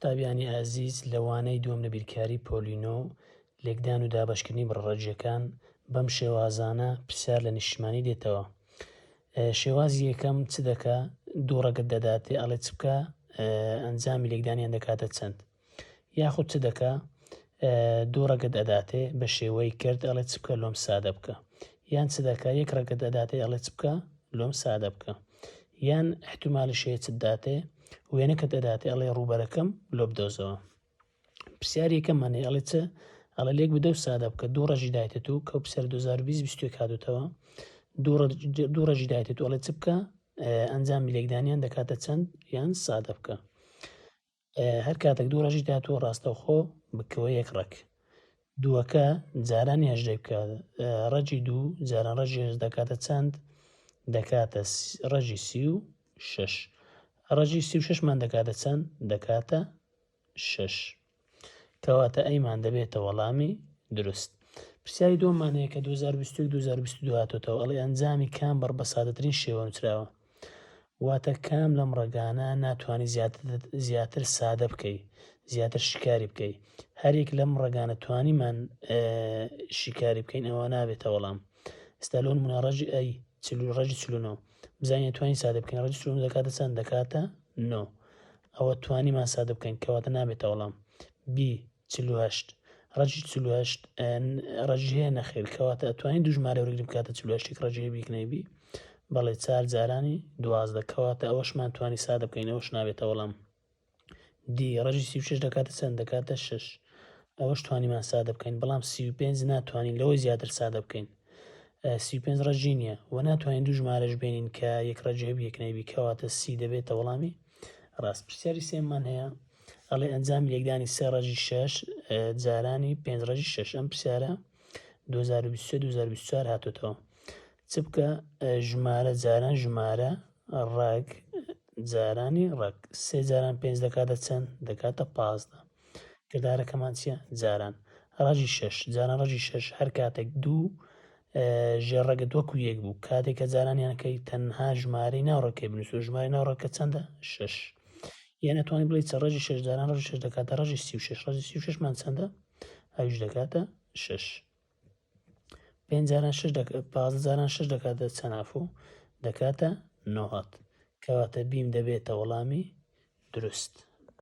قوتابیانی ئازیز لە وانەی دووەم لە بیرکاری پۆلی نۆ لێکدان و دابەشکردنی بڕە ڕەگیەکان بەم شێوازانە پرسیار لە نیشتمانی دێتەوە. شێوازی یەکەم چ دەکا؟ دوو ڕەگت دەداتێ ئەڵێ چ بکە ئەنجامی لێکدانیان دەکاتە چەند؟ یاخود چ دەکا؟ دوو ڕەگت ئەداتێ بە شێوەی کرد ئەڵێ چ بکە لۆم سادە بکە. یان چ دەکا؟ یەک ڕەگت ئەداتێ ئەڵێ چ بکە لۆم سادە بکە. یان احتمالی شەیە چت داتێ وێنەکەت ئەداتێ ئەڵێ ڕووبەرەکەم لۆ بدۆزەوە. پرسیاری یەکەممان هەیە ئەڵێ چ؟ ئەڵێ لێک بدە و سادە بکە دوو ڕەگی دایتێت و کەو پرسیار 2020 21 هاتوتەوە دوو ڕەگی دایتێت و ئەڵێ چ بکە ئەنجامی لێکدانیان دەکاتە چەند یان سادە بکە هەر کاتێک دوو ڕەگی داتوە ڕاستەوخۆ بکەوە یەک ڕەگ دووەکە جارانی هەژدەی بکە ڕەگی دوو جاران ڕەگی هەشت دەکاتە چەند دەکاتە ڕەگی 36 ڕەگی 36مان دەکاتە چەند دەکاتە شەش. کەواتە A مان دەبێتە وەڵامی دروست. پرسیاری دووەممان هەیە کە 2021 2022 هاتۆتەوە ئەڵێ ئەنجامی کام بڕ بە سادەترین شێوە نووسراوە واتە کام لەم ڕەگانە ناتوانانی زیاتر سادە بکەی زیاتر شیکاری بکەی هەرێک لەم ڕەگانە توانیمان شیکاری بکەین ئەوە نابێتە وەڵام ئێستا لۆ نمونە ڕەگی ئەی ڕەگی 49 بزانین توانین سادە بکەین ڕەگی 49 دەکاتە چەند دەکاتە نۆ ئەوە توانیمان سادە بکەین کەواتە نابێتە وەڵام B 48 ڕەگی 48 ڕەگی هەیە نەخێر کەواتە ئەتوانین دوو ژمارە وەرگرین بکاتە 48 ێک ڕەگی هەیە بیکنەی بی بەڵێ چار جارانی دوازدە کەواتە ئەوەشمان توانی سادە بکەین ئەوەش نابێتە وەڵام D ڕەگی 36 دەکاتە چەند دەکاتە شش ئەوەش توانیمان سادە بکەین بەڵام 35 ناتوانین لەوەی زیاتر سادە بکەین 35 ڕەگی نییە و ناتوانین دوو ژمارەش بێنین کە یەک ڕەگی هەبی یەک نەیبی کەواتە C دەبێتە وەڵامی ڕاست پرسیاری سێمان هەیە ئەڵێ ئەنجامی لێکدانی سێ ڕەگی شەش جارانی پێنج ڕەگی شەش ئەم پرسیارە 2023 2024 هاتوتەوە چ بکە ژمارە جاران ژمارە ڕەگ جارانی ڕەگ سێ جاران پێنج دەکاتە چەند دەکاتە پازدە کردارەکەمان چییە جاران ڕەگی شەش جاران ڕەگی شەش هەر کاتێک دوو ژێر ڕەگت وەکو یەک بوو کاتێک کە جارانیانەکەی تەنها ژمارەی ناو ڕەکەی بنووسە ژمارەی ناو ڕەکە چەندە شەش یان ئەتوانی بڵێ چە ڕەگی شەش جاران ڕەگی شەش دەکاتە ڕەگی 36 ڕەگی 36مان چەندە ئەویش دەکاتە شەش پێنج جاران شەش پازدە جاران شەش دەکاتە چەند عەفو دەکاتە نۆهات کەواتە B م دەبێتە وەڵامی دروست.